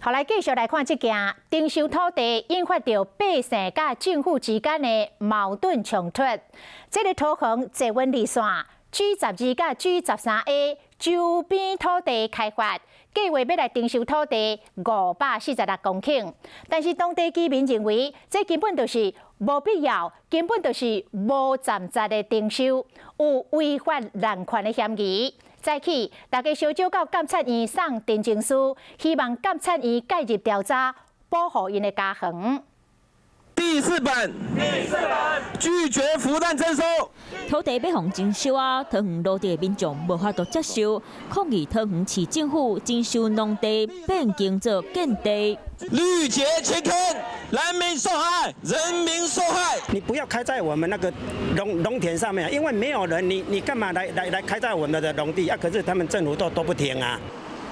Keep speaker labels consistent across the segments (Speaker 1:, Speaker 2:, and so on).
Speaker 1: 好，來繼續來看這件徵收土地引發著百姓佮政府之間的矛盾衝突。這个桃園捷運二線 G12佮 G13A 周邊土地開發計劃欲來徵收土地546公頃，但是當地居民認為這根本就是無必要，根本就是無站實的徵收，有違反人權的嫌疑。早起，大家相招到監察院送陳情書，希望監察院介入調查，保護𪜶的家園。
Speaker 2: 第四版，第四版，拒絕負擔徵收。
Speaker 3: 土地欲予徵收啊，桃園蘆竹的民眾無法度接受，抗議桃園市政府徵收農地變更做建地。
Speaker 2: 綠捷前坑，人民受害，人民受害。
Speaker 4: 你不要開在我們那個農田上面，因為沒有人，你幹嘛來開在我們的農地啊？可是他們政府都不聽啊。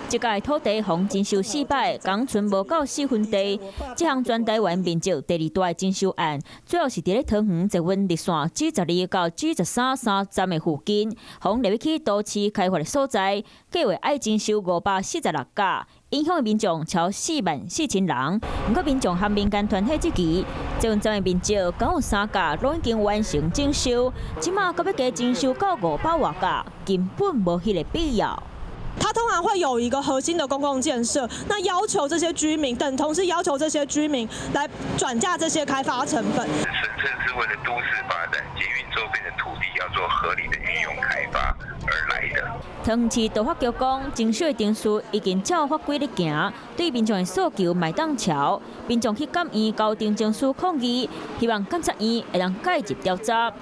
Speaker 3: 這屆土地予徵收四擺，仝賰無夠四分地。這項全台灣面積第二大的徵收案，主要是佇咧桃園捷運綠線 G12到 G13三站的附近，予列入去都市開發的所在，計劃愛徵收546甲，影響的民眾超44,000人。毋過民眾和民間團體質疑，捷運站的面積敢有三甲攏已經完成徵收，這馬閣欲加徵收到五百外甲，根本無彼個必要。
Speaker 5: 它通常會有一個核心的公共建設，那要求這些居民，等同是要求這些居民來轉嫁這些開發成本。
Speaker 6: 純粹是為了都市發展，捷運周邊的土地要做合理的運用開發而來的。
Speaker 3: 桃園市都發局講，徵收的程序已經照法規咧行，對民眾的訴求嘛會當喬。民眾去監院交陳情書抗議，希望監察院會當介入調查。